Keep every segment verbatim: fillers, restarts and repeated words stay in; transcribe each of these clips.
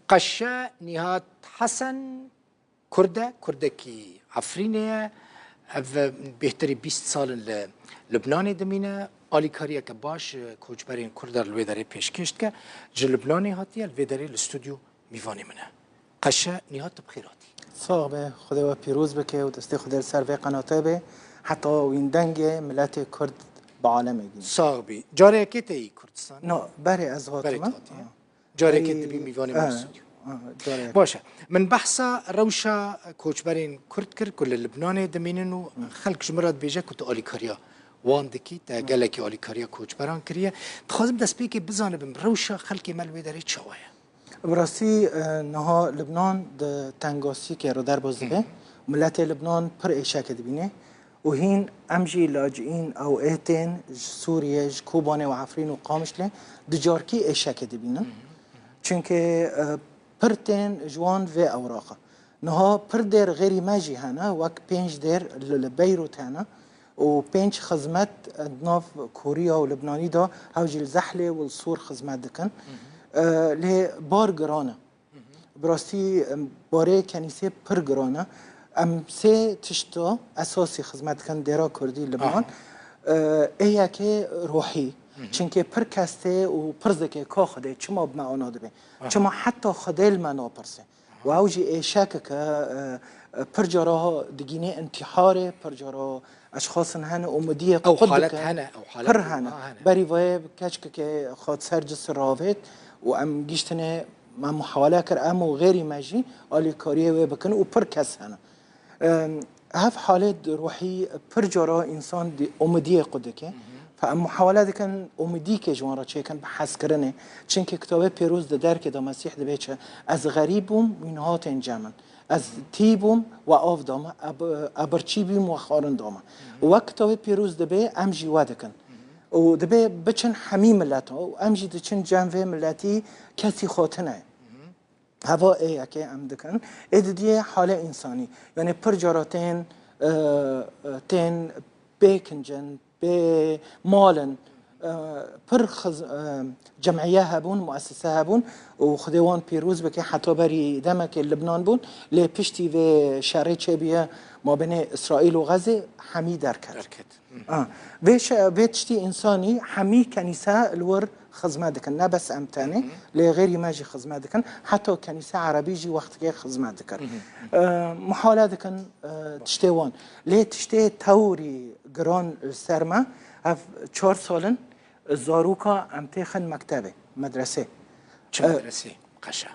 Qeşe Nîhat Hesen Kurd e, Kurdekî Efrînê ye. Ev bêhtirî bîst sal in li Libnanê dimîne. Alîkariyeke baş ji koçberên Kurd re li wê derê pêşkêş dike. Ji Libnanê hatiye, li vê derê li stûdyo mîvanê min e. Qeşe Nîhat, tu bi xêr hatî. Sax be, Xwedê we pîroz bike û destê Xwedê li ser vê qenatê be. Heta wîn dengê miletê Kurd bi alemê bîne. Sax bî. Careke te yî Kurdistan? No, berê ez Berê hatime. tu hatiye. Ha. Carekê Ey, dibî mîvanê me ha, stûdyo. Ha, careke. Baş e. Min behsa rewşa koçberên Kurd kir ku li Libnanê dimînin û Hı. xelk ji min re dibêje ku tu alîkariya wan dikî, te Hı. gelekî alîkariya koçberan kiriye. Dixwazim destpêkê bizanibim, rewşa xelkê me li wê derê çawa ye? Bi rastî, e, niha Libnan di tengasiyekê re derbas dibe. Hı. Miletê Libnan pir êşeke dibîne. Û hîn em jî laciyîn ew ê tên ji Sûriyê, ji Kobanê û Efrîn û Qamişlê di carkî êşekê dibînin. Hı hı. Çimkî, e, pir tên ji wan vê ewraqa. Niha pir dêr xêrî me jî hene, wek pênc dêr li, li Beyrût hene û pênc xizmet, e, di nav Koriya û Libnanî de hew jî li Zehlê û li Sûr xizmet dikin. Hı hı. E, lê bar giran e. Bi rastî, em, barê kenîsê pir giran e. Em sê tişta esasî xizmet dikin dêra Kurdî Libnan. Aha. E, ê yekê ruhî. Hı hı. Çimkî pir kes tê û pirs dike ka Xwedê çima bi me ana dibe? Aha. Çima heta Xwedê li me napirse? Aha. Û ew jî êşekeke, e, e, pir cara digînê intîharê, pir cara eşxasin hene, umidiyê Ew qut halet dikin. hene, ew halet Pir hene. ha, hene. Berî vayê keçkekê xwe ser ci siravêt û em giştine, me muhawele kir, em û xêrî me jî alîkariyê wê bikin û pir kes hene. Em, hev halê ruhî pir cara însan di-, umidiyê qut dike. Hı hı. Fe em muhawele dikin umidîkê ji wan re çêkin bi hezkirinê. Çimkî Kitabê Pîroz di derkê de Mesîh dibê çi? Ez xerîb bûm, wî niha tên cem min. Ez tî bûm, we av da min, ez, ez birçî bîm, we xwarin da min. Hı hı. Wek Kitabê Pîroz dibê, em jî we dikin. Hı hı. Û dibê biçin hemî mileta û em jî diçin cem vê miletî kesî xwe tune. Hı hı. Heva ê yekê em dikin. Ê didiyê halê însanî. Yanî pir cara tên, e, e, tên bê kincin, bê mal in, e, pir xiz-, e, cem'iye hebûn, muessise hebûn û Xwedê wan pîroz bike, heta berî demekê Libnan bûn, lê piştî vê şerê çêbûye mabênê Îsraîl û Xezê hemî derket. Derket. Hı. A, vê şe-, vê tiştî însanî hemî kenîse li wir xizmet dikin. Ne bes em tenê, Hı hı. lê xêrî me jî xizmet dikin. Heta kenîse erebî jî wextikê xizmet dikir. Hı hı. E, muhawele dikin, e, tiştê wan. Lê tiştê tewrî giran li ser me, ev çar sal in, zaroka em têxin mektebê, medresê. Çi E, medresê? Qeşe.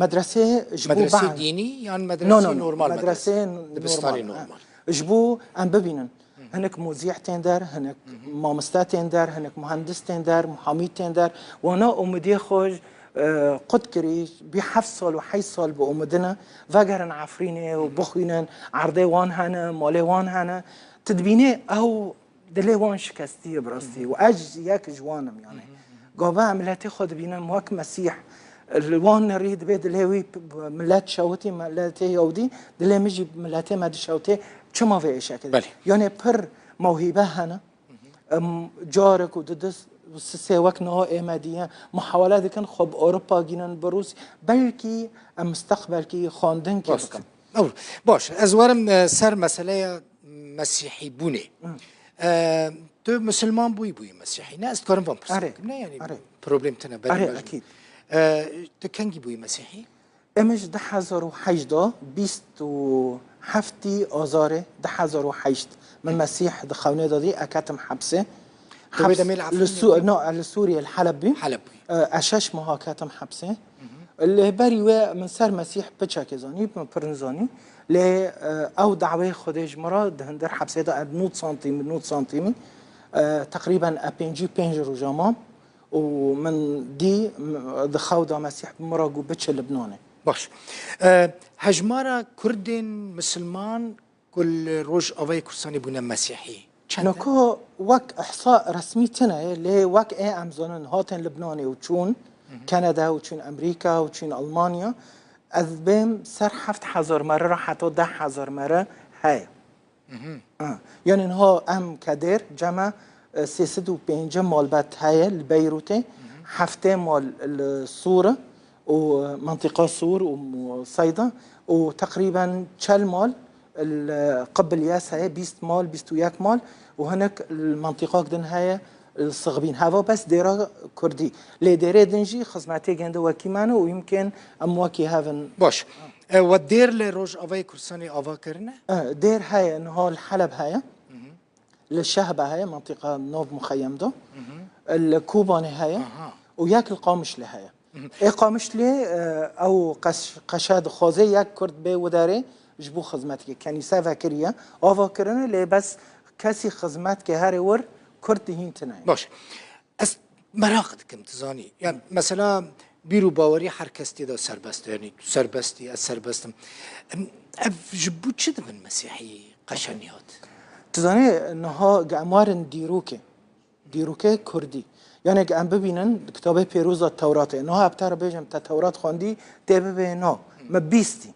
Medresê ji bo Medresê behs dînî yan No, medresê no, no. normal? Medresê Medresê. n-, Dibistanê normal, ha. normal. Ji bo em bibînin. Hı. Hinek muzîh tên der, hinek Hı hı. mamoste tên der, hinek muhendis tên der, muhamî tên der. Wana umidiyê xwe, e, qut kirî, bî heft sal û heşt sal bi umidine, vegerin Efrînê û Hı hı. bixwînin, erdê wan hene, malê wan hene. Tu dibînê ew dilê wan şikestî ye bi rastî. Hı hı. Û ez yek ji wan im, yanî. Hı hı, hı hı. Gava em miletê xwe dibînin wek Mesîh. Li wan nerî dibê dilê wî p-, p-, milet şewitî, miletê Yahudî, dilê min jî miletê me dişewitê. Çima vê êşekê? Belê. Yanî pir mewhîbe hene. Hı hı. Em, carek û didis û sisê wek niha ê me diye muhawele dikin xwe bi Ewropa gînin, bi Rûsya. Belkî em misteqbelkî xwendin kê Rast. bikin. Ew, baş, ez werim, e, ser meseleya mesîhîbûnê. Hı. E, tu misilman bûyî, bûyî mesîhî? Ne, ez dikarim van pirsê Erê, bikim. Ne, yanî erê. problem tine, Erê, berî me jî. ekîd. E, tu kengî bûyî mesîhî? Em ji du hezar û heşt de, bîst û heftî Azarê du hezar û heşt, min Hı. Mesîh di xewnê de dî, ez ketim hepsê. Tu wê Heps-, demê li Efrînê Sû-, bûyî? no, ez li Sûriyê, li Heleb bîm. Heleb bûyî. E, ez şeş meha ketim hepsê. Hı hı. Lê berî wê min ser Mesîh piçekê zanî, min pir nizanî. Lê, e, ew dawê Xwedê ji min re di hundir hepsê de, ez nod santîm, nod santîmî, e, teqrîben ez pêncî û pênc roja mam û min dî, m-, di xew de Mesîh bi min re got, biçe Libnanê. Baş. E, hejmara Kurdên misilman ku li Rojavayê Kurdistanê bûne mesîhî çend e? Noko wek ihsa resmî tune ye, lê wek ê em zanin hatin Libnanê û çûn Hı hı. Kanada û çûn Amerîka û çûn Almanya, ez bêm ser heft hezar mere re heta deh hezar mere heye. Hı hı. Ha. Yanî niha em kedêr cema, e, sê sed û pêncî malbet heye li Beyrûtê, Hı hı. heftê mal li Sûr e, û mentiqa Sûr û Seyda û teqrîben çel mal li Qib Ilyas heye, bîst mal, bîst û yek mal û hinek li mentiqak din heye li Sixbîn. Heva bes dêra kurdî. Lê dêrê din jî xizmetê gende wekî me ne û yimkên em wekî hev in. Baş. E, we dêr li Rojavayê Kurdistanê ava kirine? E, dêr heye, niha li Heleb heye. Li Şehbe heye, mentiqa nav muxeyem de. Li Kobanê heye. Aha. Û yek li Qamişlê heye. Ê Qamişlê, e, ew qeş-, qeşe dixwaze yek Kurd bê widarê ji bo xizmetkê. Kenîse vekiriye, ava kirine, lê bes kesî xizmetkê herê wir Kurd dihîn tine. Baş. Ez meraq dikim, tu zanî. Yani mesela bîr û bawerî her kes tê de serbest e. Yani tu serbest î, ez serbest im. Em, ev ji bo çi dibin Mesîhî qeşe Nîhat? Tu zanî, niha ge em werin dîrokê. Dîrokê kurdî. Yanê em bibînin di kitabê pêroz de Tewratê. Niha hepta re bêjim te Tewrat xwendî, tê bibê na. Me bîstî.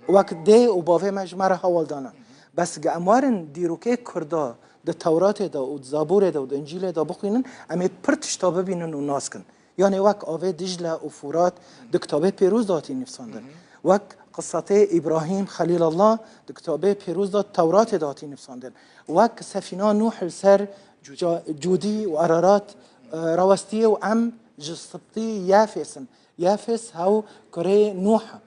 Wek dê û bavê me ji me re hewl dane. Bes ge em werin dîrokê kurda di Tewratê de û di Zaborê de û di Încîlê de bixwînin, em ê pir tişta bibînin û nas kin. Yanê wek avê Dicle û Furat di kitabê pêroz de hatî nivîsandin. Wek qisatê Îbrahîm Xelîlallah di kitabê pêroz de Tewratê de hatî nivîsandin. Wek sefîna Nûh li ser Ca-, Cûdî û Ararat, e, rawestiye û em ji Sibtî Yafês in. Yafês hew kurê Nûh e.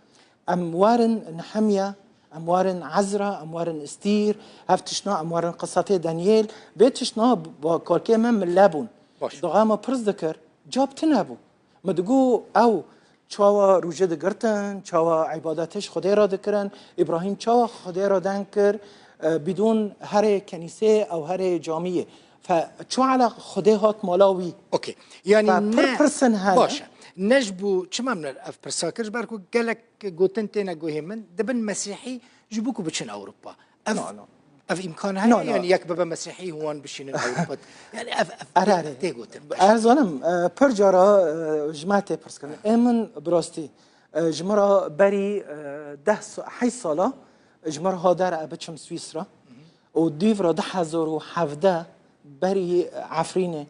Em werin Nehemya, em werin Ezra, em werin Estîr, hev tiştna em werin qisatê Daniel. Vê tiştna ba kalkê me mile bûn. Baş. Dixa me pirs dikir, cab tune bû. Me digo ew çawa rûje digirtin, çawa îbadetê ji Xwedê re dikirin, Îbrahîm çawa Xwedê re deng kir, e, bidûn herê kenîsê ew herê camiyê. Fe çi ala Xwedê hat mala wî. Okey. Yani Fe ne pir pirsin hene. Baş e. Ne ji bo, çima min ev pirsa kir? Ji ber ku gelek gotin têne guhê min, dibin Mesîhî ji bo ku biçin Ewropa. Ev, No, no. ev îmkan heye? No, no. Yani yek bibe Mesîhî, wan bişînin Ewropa. Yani ev, ev Erê, erê. tê gotin. Ez zanim, e, pir cara, e, ji me tê pirs kirin. Ê min bi rastî, e, ji min re berî, e, deh sa-, heşt sala ji min re hat der e biçim Swîsra. Û dîv re du hezar û hevdeh berî Efrînê,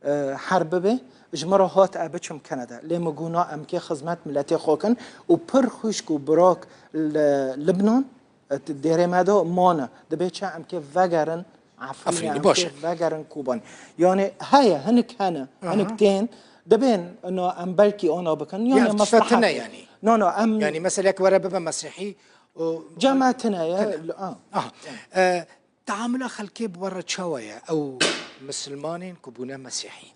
e, herb bibe, ji min re hat e biçim Kanada. Lê min got na, em kê xizmet miletê xwe kin û pir xwişk û birak li Libnan, e, dêrê me de mane. Dibê çi em kê vegerin Efrînê, Efrînê, em baş kê e. vegerin Kobanê. Yani heye, hinik hene, Aha. hinik tên, dibên na em belkî ana bikin. Yani Ya, tişta maslahat tune e. yani. No, no, em Yani mesela were bibe Mesîhî, o Cema tune ye. Tune. Ah. Aha. E, Teamula xelkê bi we re çawa ye? Ew misilmanên ku bûne Mesîhî.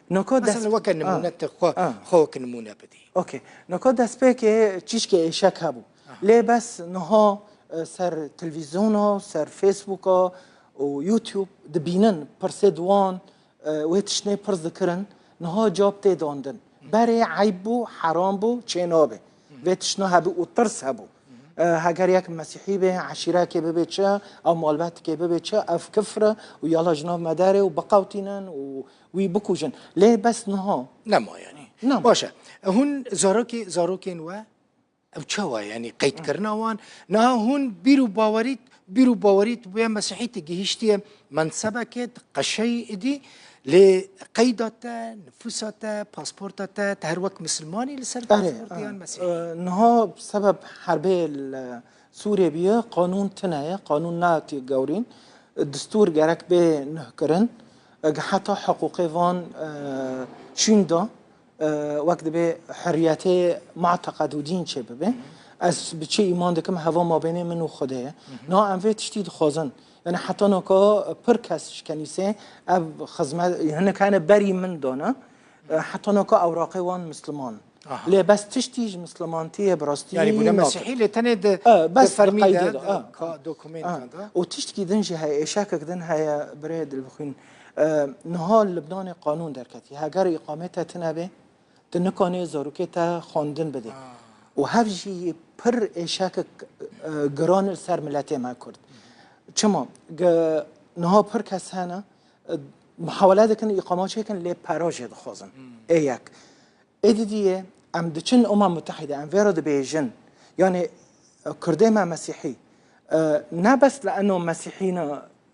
Noko Mesela dest weke Ah. nimûne te xwe, Ah. xwe weke nimûne bidî. Okey. Noko destpêkê çîşkê êşek hebû. Aha. Lê bes niha, e, ser televîzyona, ser Facebooka û YouTube dibînin pirsê di wan, e, wê tiştê pirs dikirin, niha cab tê dandin. Berê eyb bû, heram bû, çênabe. Vê tiştna hebû û tirs hebû. E, heger yek Mesîhî be, eşîrekê bibe çi, ew malbetikê bibe çi, ev kifr e û yala ji nav me derê û biqewtînin û wî bikujin. Lê bes niha. Nema yani. Nema. Baş e. Hûn zarokê, zarokên we, ew çawa yani qeydkirina wan? Niha hûn bîr û bawerît, bîr û bawerît bûye Mesîhî te gihiştiye mensebekê, te qeşeyî idî, lê qeyda te, nifûsa te, pasporta te, te her wek misilmanî li ser Erê, pasportiyan e, Mesîhî? e, niha sebeb herbê li Sûriyê bûye, qanûn tune ye, qanûn nehatiye gewrîn. Distûr gerek bê nuhkirin. E, heta hiqûqê van, e, şûn da. E, wek dibê hurriyetê mu'teqed û dîn çê bibe. Ez bi çi îman dikim, heva mabênê min û Xwedê ye. Niha em vê tiştî dixwazin. Yani heta naka pir kes ji kenîsê ev xizmet, hinek hene berî min dane. E, heta naka ewraqê wan misliman. Aha. Lê bes tiştî ji mislimantiyê bi rastî Yani bûne nakin. Mesîhî lê tenê di, E, bes di fermî de, di qeydê de, de, e. ka-, dokumentan Ha. de. Û tiştkî din jî heye, êşekek din heye, birê dilbixwîn. E, niha li Libnanê qanûn derketî. Heger îqamê te tune bê, tu nikanê zarokê te xwendin bidê. Ha. Û hev jî pir êşekek, e, giran li ser miletê me Kurd. Çima? Ge-, niha pir kes hene, e, muhawele dikin, îqama çêkin, lê pera jê dixwazin. Hmm. Ê yek. Ê didiyê, em diçin Umem Mutehîde, em vê re dibêjin. Yanî, e, Kurdê me Mesîhî, e, ne bes li eno Mesîhî ne,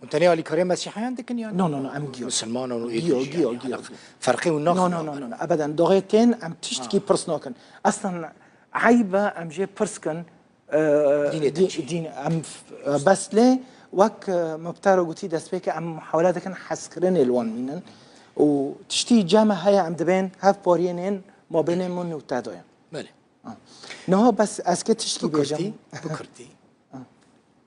Em tenê alîkariya Mesîhiyan dikin yan? No, no, no, em giyo. Misilmanan û êdî Giyo, jî, giyo, yani, giyo, giyo. Ferqê û naxin. No, no, no, no, no, ebeden. Doxê tên em tiştkî pirs nakin. Eslen eyb e em jê pirs kin. E, Dînê te dî-, çi? Dîn, em f-, e, bes lê wek, e, me bi te re gotî destpêkê em muhawele dikin hezkirinê li wan mînin. Û tiştî cem e heye em dibên hev pariyên ên mabênê min û te de ye. Belê. Ha. Niha bes ez kê tiştkî Bi kurtî, bêjim. Bi kurtî.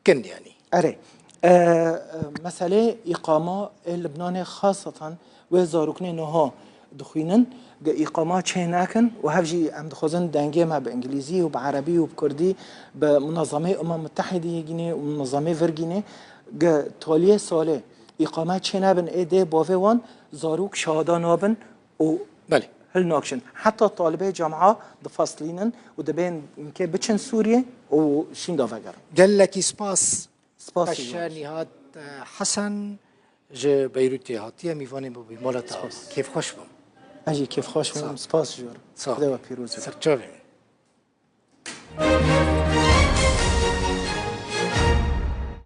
Kin yani. Erê. E, e, meselê îqama ê Libnanê xasatan wê zaroknê niha dixwînin, ge îqama çê nekin û hev jî em dixwazin dengê me bi îngilîzî û bi erebî û bi kurdî bi Munezemê Umem Mutehidî yê gînê û munezemê vir gînê, ge taliyê salê îqame çê nebin ê dê bavê wan zarok şahada nabin û Belê. Hilnakşin. Heta talibê camia difeslînin û dibên ke biçin Sûriyê û şînda vegerin. Gelekî spas. Spas Beşe jî. Nîhat, e, Hesen ji Beyrûtê hatiye mîvanê min bû mala te. Spas. Kêfxweş bûm. Ez jî kêfxweş bûm. Sağ ol. Spas jor. Sağ ol. Xwedê we pîroz be. Serçavê min.